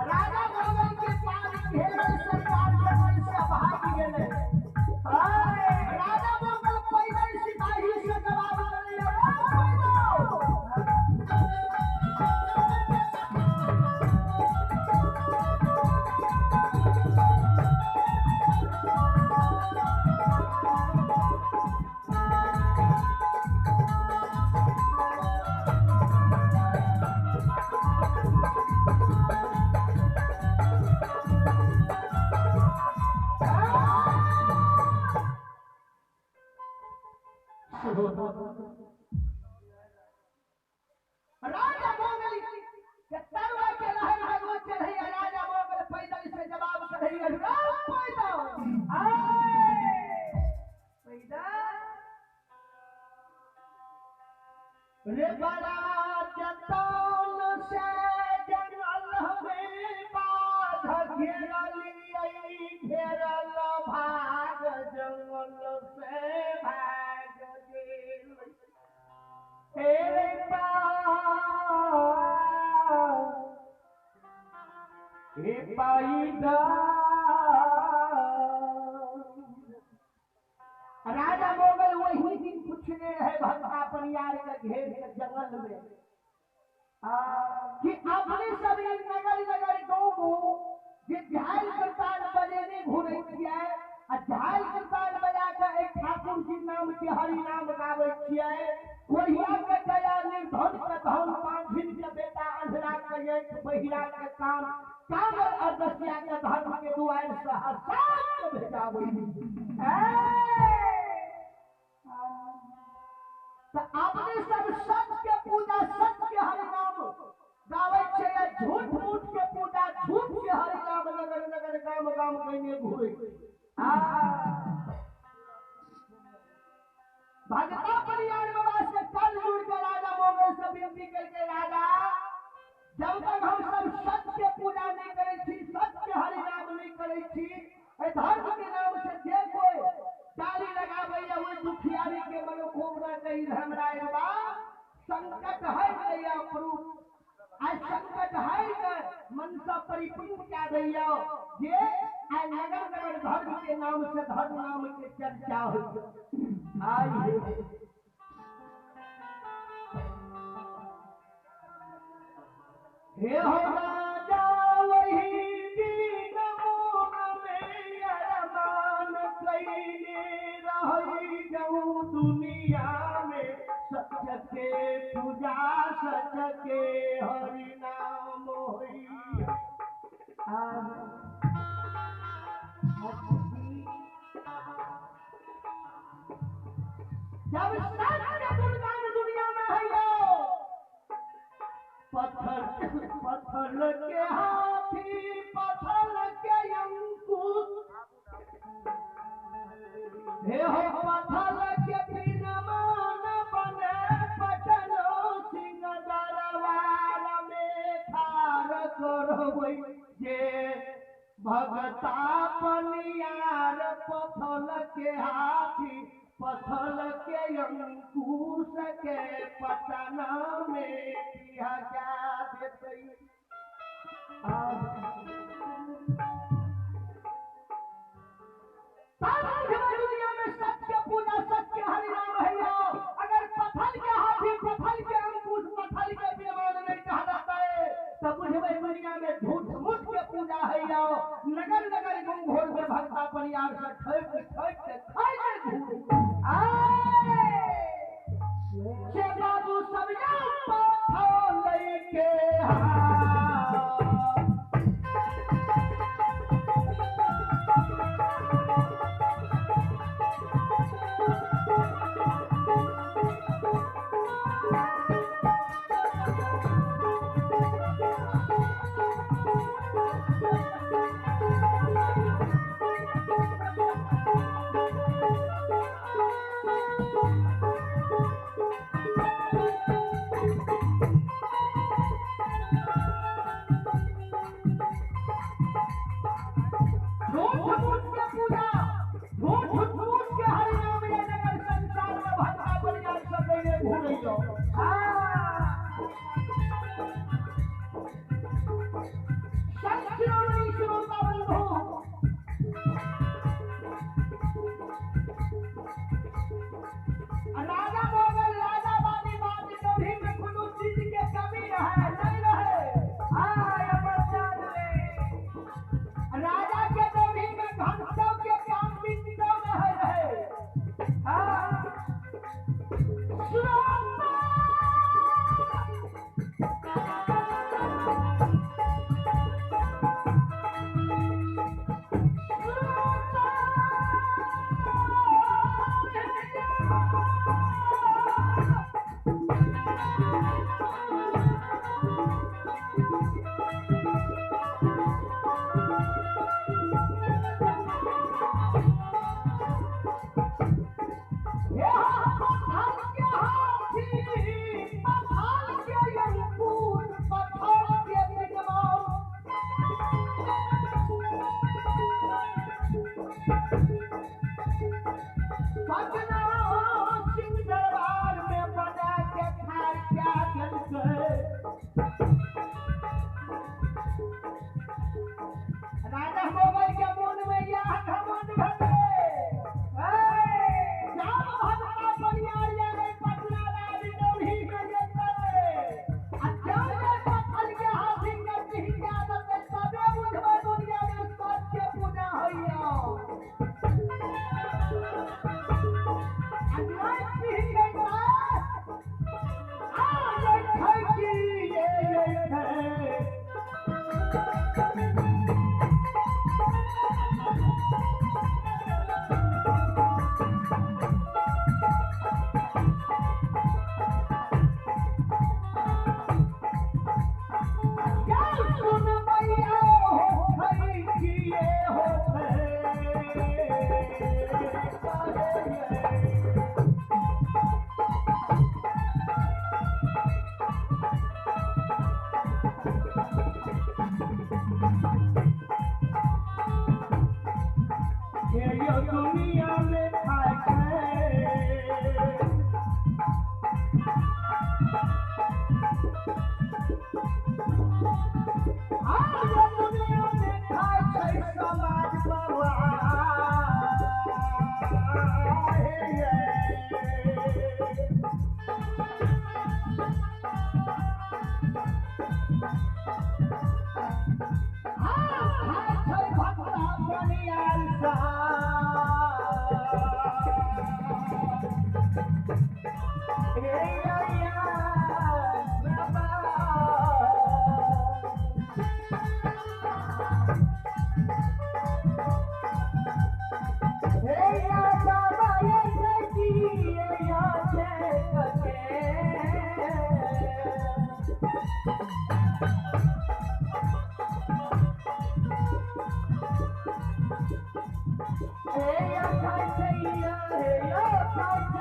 राजा मोगल के पास घेरल सरकार जंगल से भाग गेले। राजा मोगल पैदल सिपाही से जवाब देले, राजा मोगल के तरुआ के लहर में चढ़ैया, राजा मोगल पैदल से जवाब चढ़ैया, पैदल पैदल रे बड़ा जतन से जंगल में बाध घेरल, घेरल भाग जंगल से भाग गेल। राजा मोगल वही दिन पूछने रहे भगता परियार के घेर के जंगल में कि अपने सब नगर नगर गाँव जे झाल करताल बजेने घुरै छियै आ झाल करताल बजा के एक ठाकुर जी नाम के हरि नाम गाबै छियै, कोढ़िया के दया निर्धन के धन, बांझिन के बेटा, अंधरा के आँखि, बहिरा के कान, कामर अदसिया के धर्म के दुआरि से हसा के भेजाबै। तो अपने सब सच के पूजा, सच के हरि नाम गाबै छै, झूठ मूठ के पूजा, झूठ के हरि नाम नगर नगर गाम गाम कइने घुरै। भगता परियार बाबा से कल जुड़ के राजा मोगल से विनती करके, राजा जब तक हम सब सच के पूजा नहीं करे छी, सच के हरि नाम नहीं करे छी, धर्म के नाम से जे कोई डाली लगाबै या ओहि दुखियारी के मनोकामना कही हमरा बाबा संकट है दैया प्रभु, आइ संकट है के मनसा परिपूर्ण क्या दैया, जे आइ नगर नगर धर्म के नाम से धर्म नाम के चर्चा हो। आई हे हो राजा वही दिन मोन में अरमान कइने रही जाऊं दुनिया में, सच के पूजा सच के हरि नाम होई। जब सच के गुणगान दुनिया में है पत्थर पत्थर के हाथी, पत्थर के अंकुश, हे हो पत्थर के बिनमान बने पटनो सिंह दरबार में खार करबै जे भगता पनियार, पत्थर के हाथी, पत्थर के अंकुश के पटना में पिया देतै। दुनिया में सच के पूजा, सच के हरि नाम है। अगर पत्थर के हाथी, पत्थर के अंकुश, पत्थर के विमान नहीं कहलाता है तब बुझबै दुनिया में झूठ मूठ के पूजा है। नगर नगर गाँव घोर में भगता परियार से ठोक ठोक के खाए घूर से बाबू सब पत्थर लेके पटना सिंह दरबार में बना के खाए क्या देलकै। राजा मोगल के मन में यह घमंड भेलै, जब भगता बनियार गेलै पटना राज दौड़ी में जेतै आ जब जे पत्थर के हाथी के पिहिया देतै तबे बुझबै दुनिया में सत्य पूजा होइया। आ नहि पिहियै तऽ आ जैठै की ये जैठै। सुन मैया हो खै किए हो ये दुनिया में खाए दुनिया में खाए छै समाज बाबा। खाए छै भक्ता बनियार हे बाबा। हे या बाबा ये सती ये या के। हे या खाई छैया हे या खाई